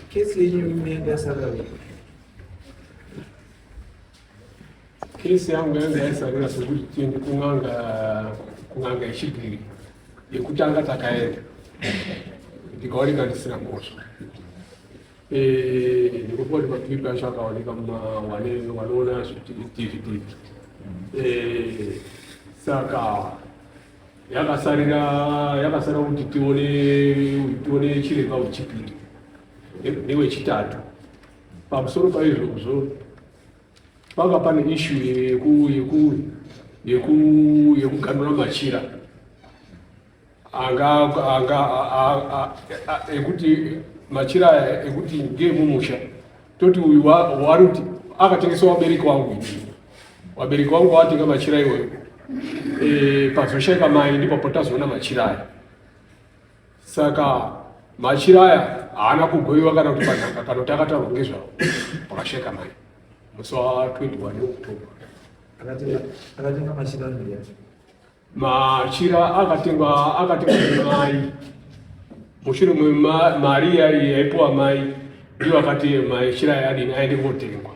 Kesi yenyu imene yasarira. Kesi yangu yanga yasarira sekuti tiende kun'anga, kun'anga yechipiri yekutanga takaenda ndikaoneka ndisina mhosva. Ndikufunga kuti maclip acho akaoneka vanoona zveTV. Saka yakasarira yakasara kuti tione tione chiremba wechipiri newechitatu. Pamusoro paizvozvo panga pane issue yeku yeku yeku yekuganura machira anga anga ekuti machira aya ekuti ngeemumusha toti uyu wari kuti akatengesa wabereki wangu ini wabereki wangu watenga machira iwoyo e, pazoshaika mai ndipo potazoona machira aya. Saka machira aya haana kugoiwa kana kuti panhaka kana kuti akataurwa ngezvawo pakashaika mai musi wa 21 October. Akatenga machira ndiye machira akatengwa akatengwa nemai mushure mari yaipuwa mai ndiyo akati machira aya adini aende kotengwa.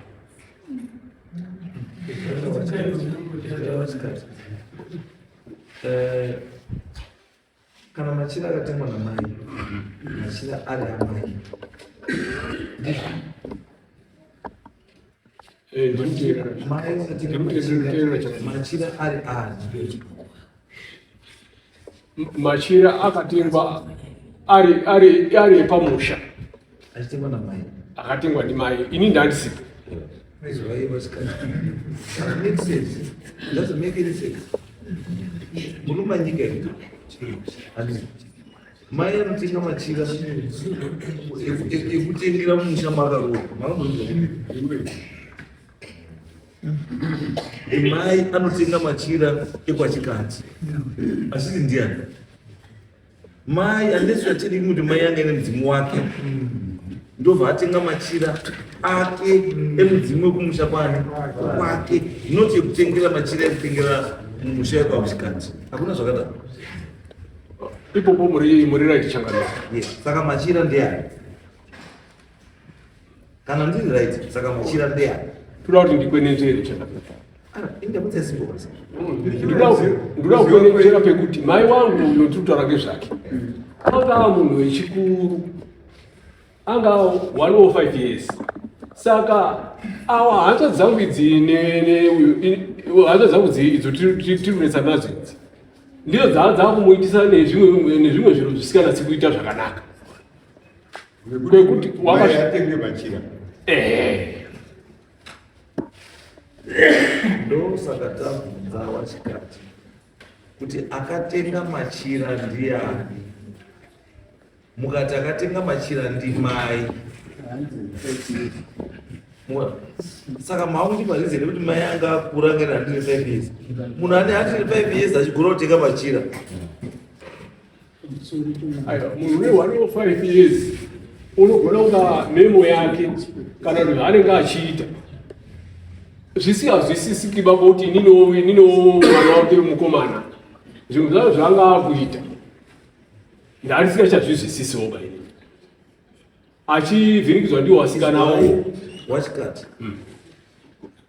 Kana machira akatengwa namai, machira ari amai. Mai vakatenga machira ari ani? Machira akatengwa ari ari ari epamusha. Achitengwa namai. Akatengwa ndimai. Ini ndandisipo. Make sense. Doesn't make any sense. Munomanyika here? Mai anotenga machira ekutengera mumusha makaroorwa. Makambozvinzwa? Mai anotenga machira ekwachikadzi. Asiri ndiani? Mai handisi chatiri kuti mai anga ine mudzimu wake ndobva atenga machira ake emudzimu wekumusha kwani kwake, not yekutengera machira ekutengera mumusha yekwakuchikadzi. Hakuna zvakadaro ipopo. Muri right, changamire. Yes. Saka machira ndeyani? Kana ndiri right, saka machira ndeyani? Toda kuti ndikwenenzvere, changamire. Ndoda kukwenenzvera pekuti mai wangu uyo tiri kutaura ngezvake anga ava munhu wechikuru, anga 105 years. Saka awa hanzvadzi dzangu idzi, hanzvadzi dzangu idzo tiri kunetsa nadzo idzi, ndidzo dzaa kumuitisa nezvimwe zviro zvisikanatsi kuita zvakanaka kwekuti atenge machira. Ehe. Ndosaka tabvunza wachikati kuti akatenga machira ndiani, mukati akatenga machira ndimai. Saka makundipa reason yekuti mai anga akura, anga ane 105 years. Munhu ane 105 years achigona kutenga machira? Aiwa, munhu une 105 years unogona kunga memo yake kana kuti zvaanenge achiita zvisingazwisisiki baba, kuti ininiwo mwana wake mukomana, zvinhu zvacho zvaanga akuita ndandisingachazvizwisisiwo bainini, achivhirikidzwa ndiwo vasikanawo. Wachikati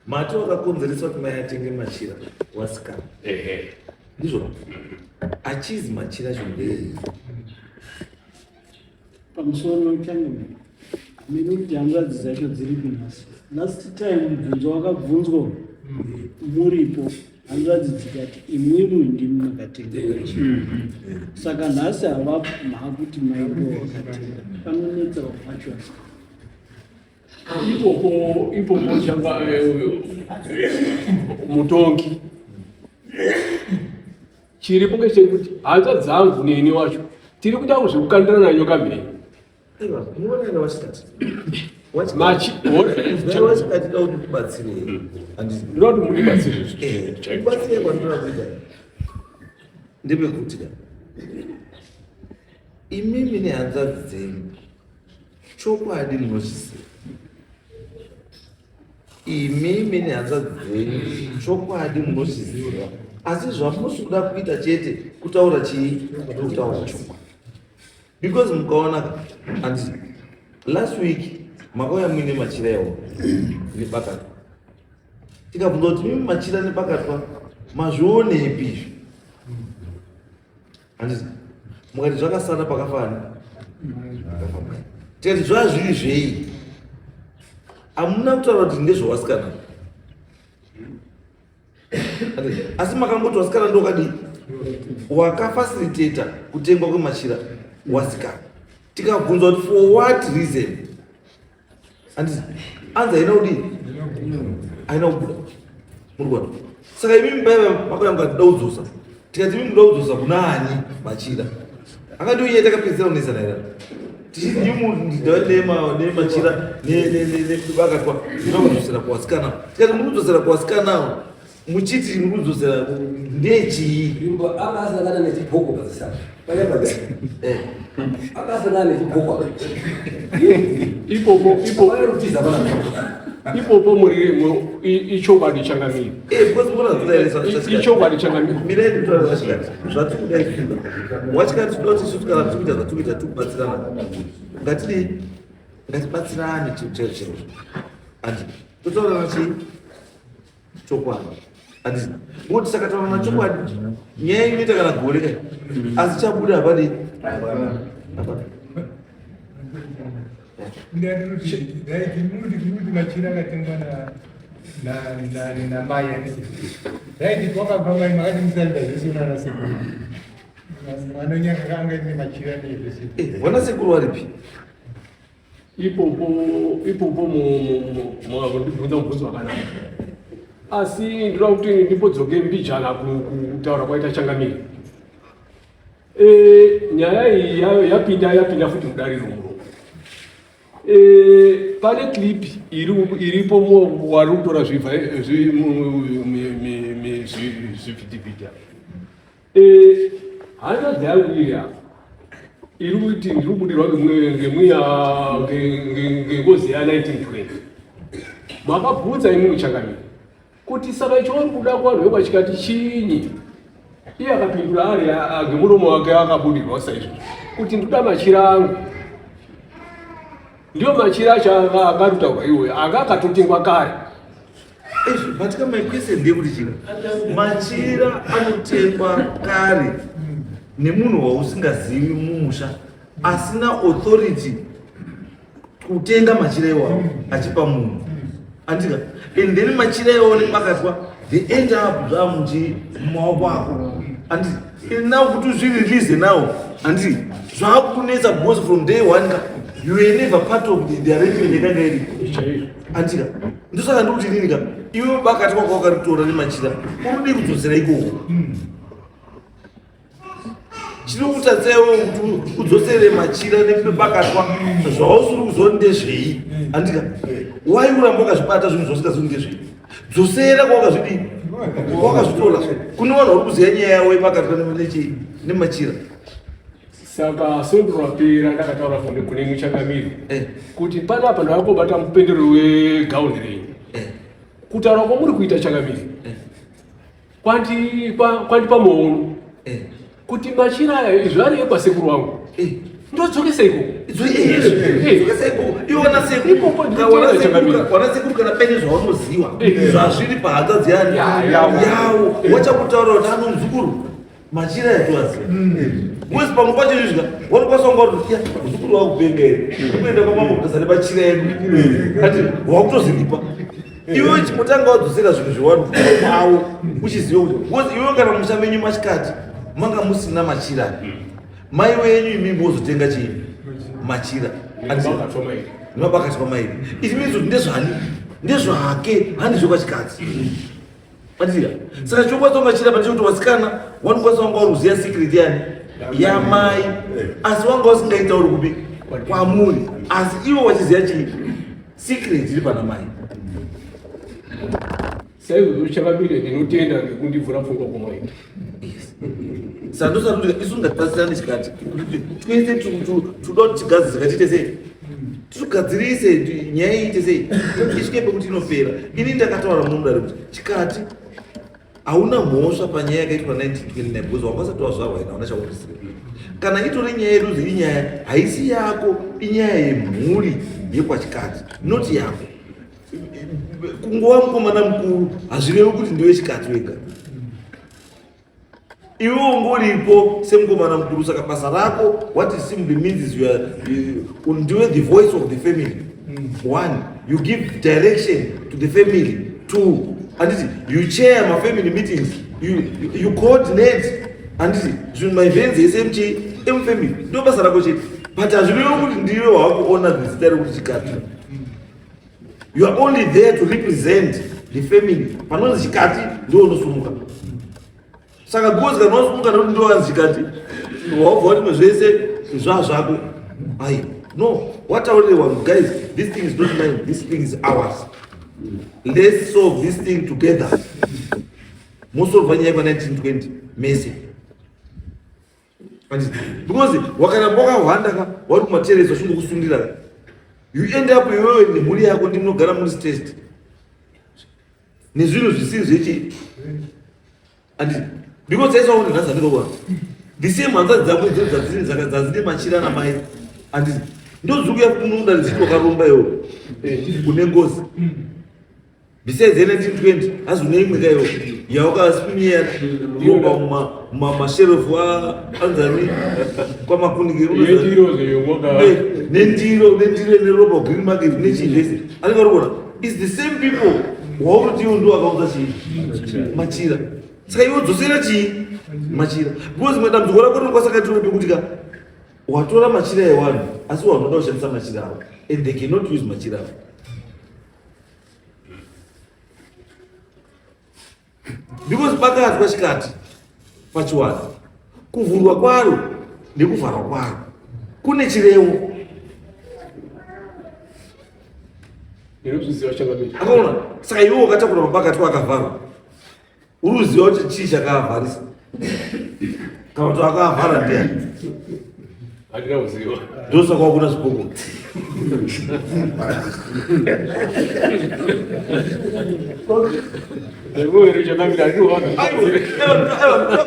mati wakakonzeresa kuti mai atenge machira wasikana? Ehe. Ndizvo achizi machira acho ndei? Pamusoro, changamire, hamene kuti hanzvadzi dzacho dziripi nhasi. Last time mubvunzo wakabvunzwa muripo, hanzvadzi dzikati imwimwi ndimi makatenga machira. Saka nhasi hava mhakuti maipo wakatenga, panonetsa wacho. Ipopo changa mutongi, chiripo ngechekuti hanzvadzi dzangu neni wacho tiri kuita zvekukandirana nyoka mhenyu. Aiwa, munoona ine wachikati. Wachikatida kuti tibatsirei. Ndinoda kuti mundibatsire. Kubatsirei kwandinoda kuita ndepekuti ka imimi nehanzvadzi dzenyu chokwadi munochiziva, imimi nehanzvadzi dzenyu chokwadi munochiziva, asi zvamusi kuda kuita chete kutaura chii? Kutaura chokwadi. Because mukaona, handiti last week makauya muine machira iwo nebakatwa, tikabvunza kuti mimi machira nebakatwa mazvionepi izvi, handiti mukati zvakasara pakafana, tikati zvaa zviri zvei, hamuna kutaura kuti ndezvewasikana, asi makangoti wasikana ndokadii wakafacilitata kutengwa kwemachira wasikana. Tikabvunza kuti for what reason, handiti anzi haina kudii, haina kubuda. Muri kuona? Saka imimi paiva makauya mukati da kudzosa, tikati imi muda kudzosa kuna ani machira? Akati uye takapedzisira kunesana here tichiti nemachira nebakatwa ndoda kudzosera kuvasikana, tikati muri kudzosera kuvasikanawo muchiti muri kudzosera ndechii? Rimbo akasangana nechibhoko pazisaka. Akasangana nechibhoko. Ipopo ipopo. Vakarutiza vana. Ipopo muri ichokwadi changamire. Because muna Ichokwadi changamire. Mirai nditaura vachikati zvatiri kuda isuka wachikati toda kuti isusu kana tiri kuita zvatiri kuita tiri kubatsirana, ngatidii, ngatibatsirane chiro chiro, handi totaurana chii chokwadi, handiti? Ngokuti saka taurana chokwadi, nyaya inoita kana gore kai, asi chabuda hapadi hapana. Ndati machira akatengwa namai, right? Wakabva mai makati musaenda zvese unana sekuru vanonyanga anga ine machira nezvese. Vana sekuru varipi? Ipopo ipopo ndibvunza mubvunzo wakanaka, asi ndinoda kuti ndimbodzoke mbijana kutaura kwaita changamire. Nyaya iyi yapinda futi mudariro muno. Pane clip iripo wari kutora zvivhitivhiti. Hanzvadzi yangu iri apa iri kuti ndiri kubudirwa ngemwiya ngengozi ya1920. Makabvunza imwe muchangamire kuti saka icho uri kuda kuvanhu vekwachikati chinyi? Iye akapindura ari ngemuromo wake akabudirwa saizvozvo kuti ndoda machira angu. Ndiyo machira acho anga akarutaurwa iwoyo anga akatotengwa kare. Izvi, but ka my question ndeyekuti chii, machira anotengwa kare nemunhu wausingazivi mumusha asina authority kutenga machira iwawo achipa munhu, andika? And then machira iwawo nebakatwa, they end up zvamuchi mumaoko ako, anditi? And now kuti uzvirelease now, anditi zvakunetsa, because from day one ka you were never part of the arrangement yakanga iripo, andika? Ndosaka ndikuti nini ka, iwe bakatwa kwawakaritora nemachira urudi kudzosera ikoko, chiri kutadza iwe kuti udzosere machira nebakatwa zvausiri kuziva ndezvei, andika? Wai uramba wakazvibata zvinhu zvausingazivi ndezvei? Dzosera kwawakazvidii, kwawakazvitora, kune vanhu vari kuziva nyaya yavo yebakatwa nemachira. Saka svondo rapera ndakataura kune muchangamire kuti panapa ndakangobata mupendero wegauni renyu. Kutaura kwamuri kuita changamire kwandipa muono kuti machira aya izvo ari ekwasekuru wangu, ndodzokesa ikoko. Ikoko ndinotenga changamire. Wana sekuru kana paine zvaunoziva zvazviri pahanzvadzi yani Yawo. Yawo wachakutaura kuti ano muzukuru machira yatoaziva, mwezi pamwe pacho izvika wanokwanisa kunga kuti ya muzukuru wakupenga here kuenda kwamambo kutasa nemachira edu, ati wakutoziripa iwe chimotanga wadzosera zvinhu zvewanhu kwavo uchiziva kuti, because iwe kana musha menyu machikati manga musina machira, mai wenyu imimi wozotenga chii, machira. Nemabakatwa mairi. Nemabakatwa mairi. It means kuti ndezvani, ndezvake, handi zvekwachikadzi, andika? Saka chokwanisa machira pane chekuti wasikana wanokwanisa wanga uri kuziva secret yani yamai, asi wanga usingaitauri kupi kwamuri, asi ivo wachiziva chii. Secret iri pana mai. Saizvozvo chakamira ndinotenda ngekundivhura pfungwa kwamaita. Yes. Sandosati isu ngatibatsirane chikati kuti twese tuda kuti tigadzirika tiite sei tigadzirise nyaya iite sei isvike pekuti inopera. Ini ndakataura munodare kuti chikati hauna mhosva panyaya yakaitwa 1929 because wanga usati wazvarwa ina hauna chakupisira. Kana itori nyaya yedu inyaya haisi yako, inyaya yemhuri yekwachikati not yako. Kungova mukomana mukuru hazvirevi kuti ndiwe chikati wega. Iwe ungoripo semukomana mukuru, saka basa rako what it simply means is you are, you, ndiwe the voice of the family. One, you give direction to the family. Two, anditi you chair mafamily meetings, you coordinate anditi zvinhu maevents ese emuchi emufamily, ndo basa rako chete. But hazvirevi kuti ndiwe wakuona zita rekuti chikati. You are only there to represent the family. Panonzi chikati ndiwe unosumuka. Saka gozi kana wasumuka nekuti ndiwe wanzi chikati, wabva wati zvese zvazvako. Ai, no, wataurire vanhu, guys, this thing is not mine, this thing is ours. Let's solve this thing together. Mosolva nyaya yekwa 1920 mese. Because wakaramba wakahwanda ka wari kumateresi wachingokusundira ka, you end up iwewe nemhuri yako ndimunogara muri stressed nezvinhu zvisiri zvechi and because taiswa kuti nhasi handinoona the same hanzvadzi dzako idzo dzadzine machira namai and ndodziri kuya kunoda dzichiti wakaromba iwe une ngozi. Besides 1920 hazi une imwe kaiwo yawakasimiya ropa mumasherefu anzani kwamakunike nendiro nendiro neropa green market nechii zvese anenge ari kuona is the same people wauroti iwo ndo akaunza chii machira. Saka iwe dzosera chii machira, because imwe dambudziko rako rinokwanisa kaitiro pekuti ka watora machira ewanhu asi vanhu vanoda kushandisa machira avo and they cannot use machira avo. Because pakatwa chikati pachiwanhu kuvhurwa kwaro nekuvharwa kwaro kune chirevo. Akaona saka iwe wakatakura mapakatwa akavharwa uri kuziva kuti chii chakaavharisa kana kuti akaavhara ndiani? Handina kuziva. Ndosaka wakuna zvipoko.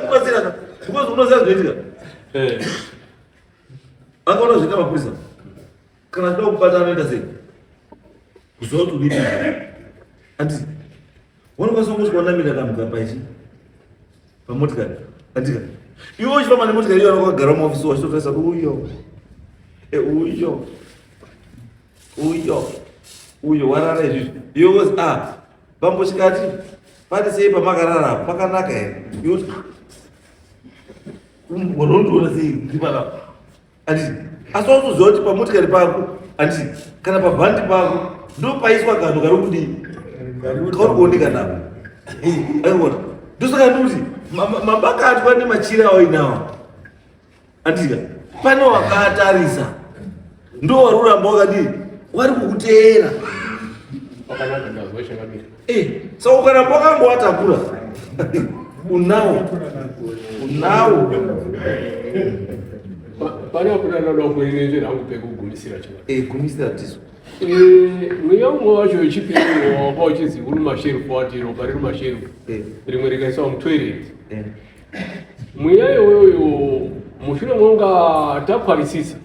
Kubatsirana because unoziva zvinoitika. Akaona zvoita mapurisa kana achida kubata anoita sei kuziva kuti uripi andi vanokwanisa kungosvika wanamira kamhuka paichi pamotikari andika iwe uchifamba nemotikari iyo anokagara muofisi wachitotarisa uyo uyo uyo uyo warara izvizvi iwe wozi ah bambo chikati pari sei pamakarara pakanaka here iwe unotoona sei ndiri panapa anditi asi wautoziva kuti pamotikari pako anditi kana pabhandi pako ndo paiswa kanhu kari kudii kauri kuoneka napo aiona. Ndosaka ndikuti mabakatwa nemachira awainawo anditika pane wakatarisa ndo wari kuramba wakadii wari kukuteera. Pakanaka, ndazwa changamira. Saka ukaramba wakangowatakura unawo unawo. Pane akuna ndauda kuenenzera hangu pekugumisira changamira. Gumisira tiso. Mweya umwe wacho wechipiri wanga uchinzi uri masherufu wati ropa riri masherufu rimwe rikaiswa mutoilet. Mweya iyoyoyo mushure monga takwarisisa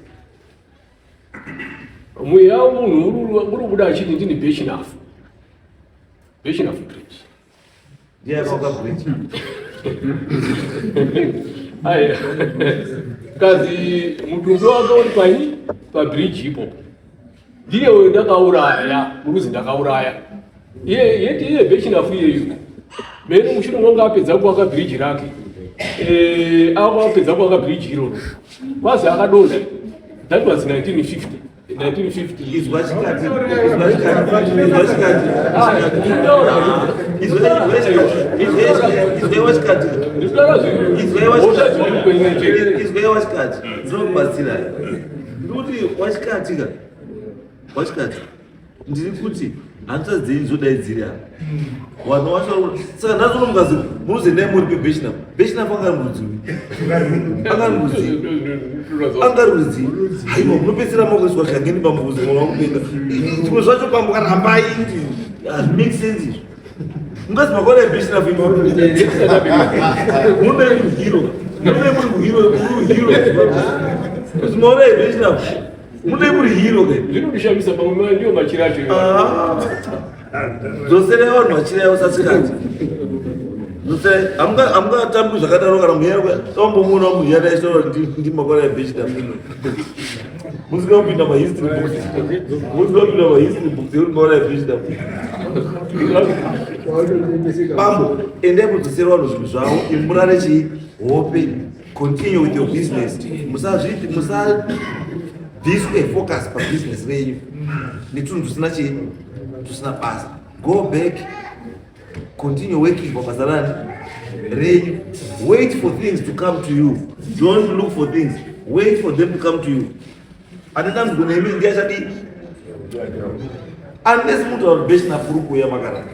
mweya munhu uri kubuda achiti ndini bechinafu bechinafu bridge. Ndiye akauka bridge. Aya kazi mutumbi wake uri pai pabridge ipopo ndiye uyo ndakauraya muruzi ndakauraya iye yeti iye bechinafu iyeyo mene mushure monga apedza kuaka bridge rake akapedza kuaka bridge iroro kwazi akadonha. That was 1950 1950. Izwa chikati, izwa chikati, izwa chikati, izwa wachikati, izwa wachikati, ndinokubatsira ndikuti wachikati ka wachikati. Ndiri kuti hanzvadzi dzenyu dzodai dziri apa. Vanhu vacho saka nhasi uno mukazi munozoendai muri pebeshinap. Beshinap anga ari murudzi uyu. Anga ari murudzi. Anga ari murudzi. Haiwa munopedzisira makuiswa shangeni pambuzi mwana wakupenga. Zvimwe zvacho pambo rambai kuti hazvi make sense izvi. Mungazi makore ebeshinap imi. Munodai muri hero. Munodai muri hero, muri hero. Maona ebeshinap. Munodai muri hero ke. Zvinondishamisa pamwe ndiyo machira acho. Ah. Dzoserai vanhu vachira yavo sasikati. Dzoserai hamungatambi zvakadaro kana muya tombomuona muya daisaura ndi makore ebeshinap. Musina kupinda mahistory books. Musina kupinda mahistory books ekuti makore ebeshinap. Bambo, endai kudzosera vanhu zvinhu zvavo, imurare chii hope, continue with your business. Musazviti musabviswe focus pabusiness renyu netunhu tusina chii tusina basa. Go back, continue working pabasa rani renyu. Wait for things to come to you. Don't look for things. Wait for them to come to you. Ane dambudziko nemi ndiye achadii? Unless munhu ari beshina uri kuuya makaraka.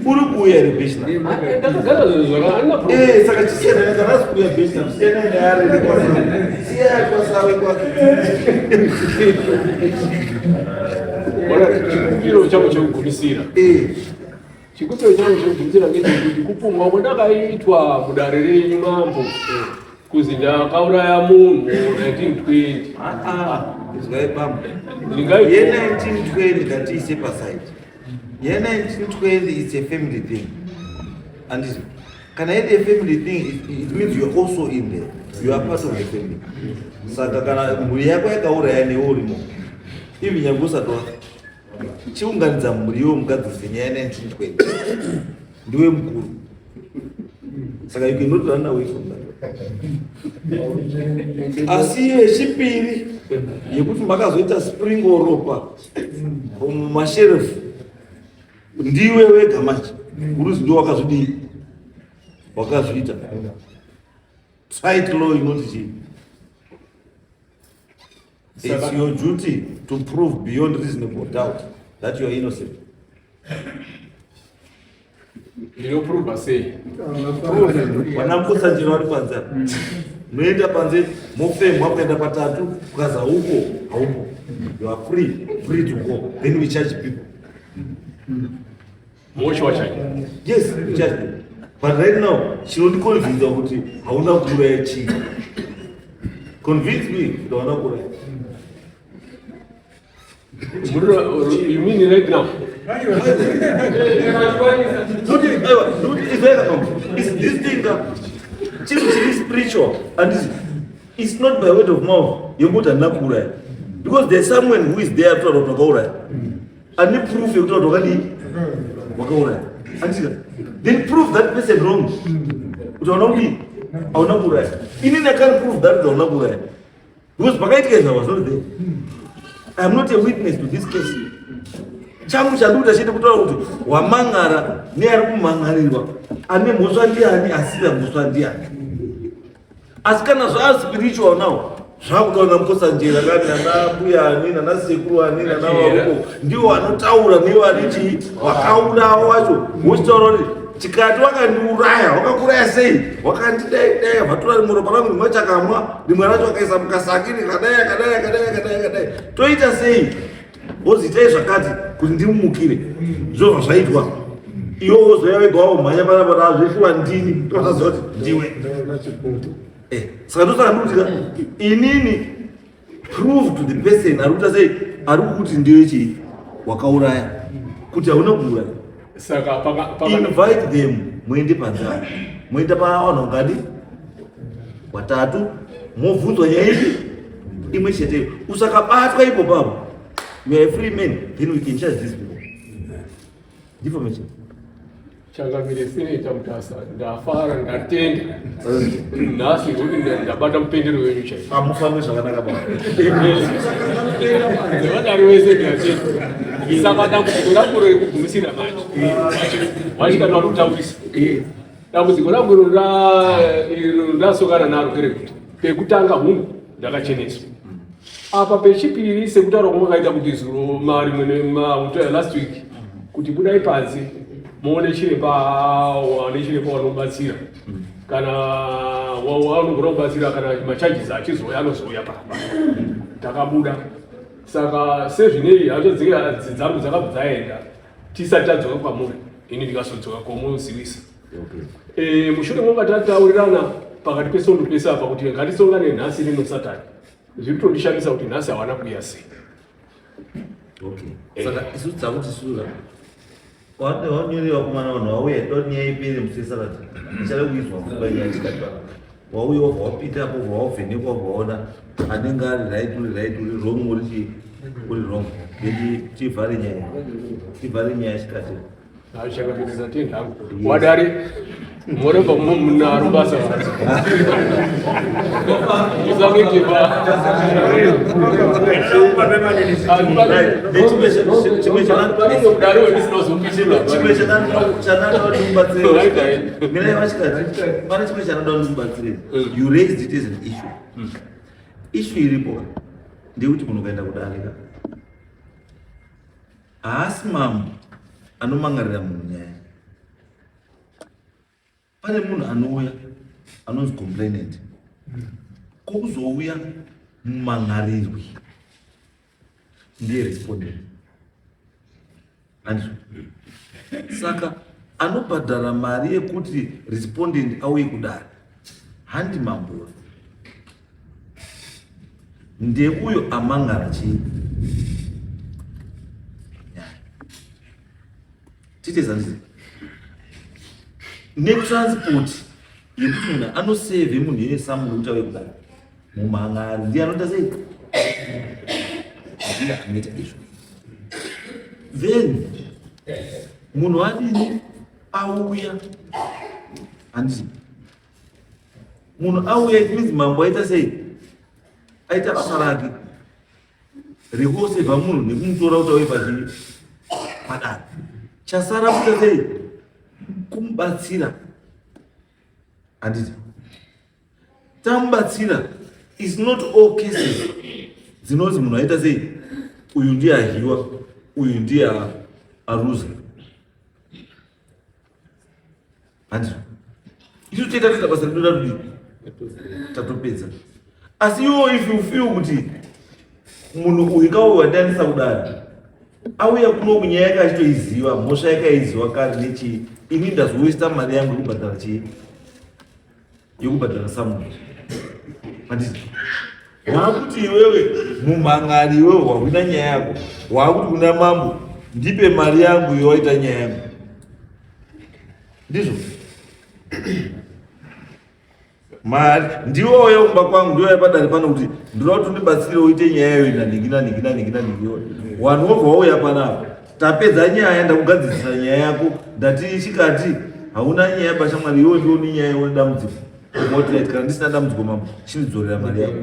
Uri kuuya here beshina? Ndakagara zvinhu zvakanaka. Eh, saka chisiyana kana asi kuuya beshina, siyana neari kwasave. Siyana kwasave kwake. Ona chikumbiro changu chekugumisira. Eh, Chikumbiro changu chekugumisira ngechekuti kupumwa kwandakaitwa mudare renyu mambo kuzi ndakauraya munhu 1920. ah ah, izwai bambo. Ndingaitwa Ye 1920 ngatiise paside. Ye 1920 is a family thing. And is kana iri a family thing it means you are also in there. You are part of the family. Saka kana mhuri yako yakauraya newe urimo. Even nyange usati wafa. Chiunganidza mhuri iwe mugadzirise nyaya ya 1920. Ndiwe mukuru. Saka you cannot run away from that. Asi yechipiri yekuti makazoita spring ropa mumasherefu ndiwe wega manje uruzi ndiwe wakazvidii wakazviita trite law inoti chii? It's your duty to prove beyond reasonable doubt that you are innocent. Ndinoprova sei? Vana Mukotsanjera vari panze apa. Munoenda panze mofemwa kuenda patatu kukaza uko haupo. You are free, free to go. Then we charge people. Moshi wachaje. Yes, we charge people. But right now, chinondiconvinza kuti hauna kuuraya chii. Convince me kuti hauna kuuraya. You mean right now? Not, aiwa, is this thing chinhu chiri spiritual and it's not by word of mouth yekuti handina kuuraya because there's someone who is there kutaura kuti wakauraya ane proof yekuti kuti wakadii wakauraya andika then prove that person wrong kuti hauna kudii hauna kuuraya inini I can't prove that kuti hauna kuuraya because pakaitika izvi I was not there. I am not a witness to this case. Changu chandikuita chete kutaura kuti wamang'ara neari kumang'arirwa ane mhosva ndiani asina mhosva ndiani. Asi kana zvaa spiritual now zvakutaura namukotsanjera kani nana mbuya ani nana sekuru ani nana varuko ndiwo vanotaura nevari chii vakaurawa wacho wochitaura kuti chikati wakandiuraya wakakuraya sei wakandidai dai vatora rimwe ropa rangu rimwe chakamwa rimwe racho akaisa mukasaki rikadai akadai akadai akadai akadai toita sei woziitai zvakati kuti ndimumukire zvobva zvaitwa iwe wozouya wega wamhanya panapa razveshuwa ndini tosaziva kuti ndiwe. Saka ndosaka ndikuti inini prove to the person ari kuita sei ari kukuti ndiwe chii wakauraya kuti hauna kuuraya. Saka paka invite them muende panze apa moenda pavanhu vangadi watatu mobvunzwa nyaya ipi imwe cheteyo usakabatwa ipo papo you are a free man then we can charge these people information. Changamire Seneta Mutasa, ndafara ndatenda nhasi ngekuti ndabata mupendero wenyu chaiwo. Amufambi zvakanaka baba. Nevadari wese ndatenda. Saka dambudziko rangu rekugumisira manje wachikati vari kutaurisa dambudziko rangu iro ndasokana naro ngerekuti pekutanga hungu ndakacheneswa. Apa pechipiri sekutaura kwamakaita kuti zuro marimwe nemautaya last week kuti budai panze muone chiremba wane chiremba wanobatsira kana wanogona kubatsira kana macharges achizouya anozouya pamba. Takabuda saka sezvinei hanzvadzi dzangu dzakabva dzaenda tisati tadzoka kwamuri, ini ndikazodzoka komuzivisa. Mushure monga tataurirana pakati pesondo pese apa kuti ngatisongane nhasi rino Satani, zviri kutondishamisa kuti nhasi hawana kuuya sei. Okay, saka isu dzakuti sura wanyore vakomana, vanhu vauya doti nyaya ipere musi weSarati ichada kuizwa mvumba nyaya chikati wauya wabva wapinda apo wabva wavhenekwa wabva waona anenge ari right uri right, uri wrong uri chii, uri wrong, then tivhare nyaya, tivhare nyaya chikati. Chakapinda hangu wadari moramba munaro basa musakuitipa. Chimwe chananoda kuti mubatsire, mirai vachikati, pane chimwe chanoda kuti mubatsire. You raised it as an issue. Issue iripo ndeyekuti munhu ukaenda kudarika, haasi mambo anomangarira munhu nyaya. Pane munhu anouya anonzi complainant, kwokuzouya mumangarirwi ndiye respondent, handizvo? Saka anobhadhara mari yekuti respondent auye kudare handi mambo, ndeuyo amangara chii nyaya. Tiite zanzi netransport yekuti munhu anosevhe munhu yesamunhu kuti auye kudare, mumhangari ndiye anoita sei, ndiye anoita izvo. Then munhu adini? Auya, handiti? Munhu auya, it means mambo aita sei? Aita basa rake rekusevha munhu nekumutora kuti auye pachii, padare. Chasara kuita sei? Kumubatsira, handiti? Tamubatsira. Is not all cases dzinonzi munhu aita sei, uyu ndiye ahiwa, uyu ndiye aruza, handizvo? Isu toita toita basa redu, ratodii, tatopedza. Asi iwo if you feel kuti munhu uyu kauyu wandianisa kudari auya kuno kunyaya yake achitoiziva, mhosva yakaiziva kare nechii, ini ndazowaster mari yangu yekubhadhara chii, yekubhadhara samunhu, handiti? Waakuti iwewe mumhangari, iwewe wahwina nyaya yako, waakuti kuna mambo, "Ndipe mari yangu yowaita nyaya yangu," ndizvo? Mari ndiwo wauya kumba kwangu, ndiwo padare pano kuti ndinoda kuti undibatsire uite nyaya iyoyo nanhingi nanhingi nanhingi nanhingi. Wanhu wobva wauya panapa, tapedza nyaya, ndakugadzirisa nyaya yako, ndati chikati hauna nyaya pashamwari, iwe ndiwo une nyaya, une dambudziko. Oti kana ndisina dambudziko mambo, chindidzorera mari yako.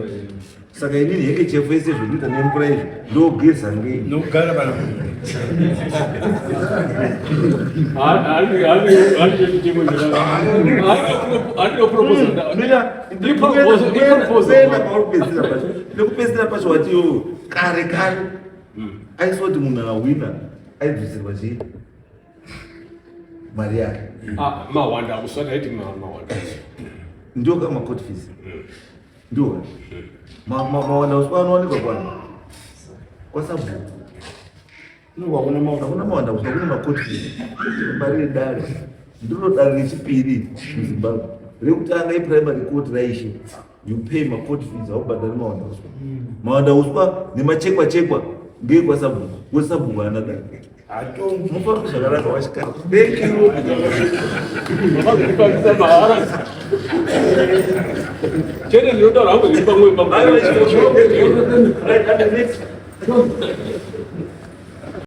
Saka inini henge chefu yese zvekuita nemvura izvi ndogeza ngei? Nokugara pana. Kuenda pauri kupedzisira pacho, nekupedzisira pacho wati iwowo kare kare aisoti munhu awina aidzosirwa chii, mari yake. Mawanda usati aiti mawanda. Ndio kama court fees, ndio mawanda uswa anowanikwa kwani? Kwasabhuku. Hakuna. Hakuna mawanda uswa, kune macourt fees. Mari yedare ndiro dare rechipiri muZimbabwe. Rekutanga iprimary court raishe. You pay macourt fees, haubhadhari mawanda uswa. Mawanda uswa nemachekwa chekwa ngeekwasabhuku, wesabhuku haana dare. Mufambi zvakanaka wachikati. Thank you. Makazvifambisa mahara chete, ndinotaura hangu zviri pamwe. Right, and the next.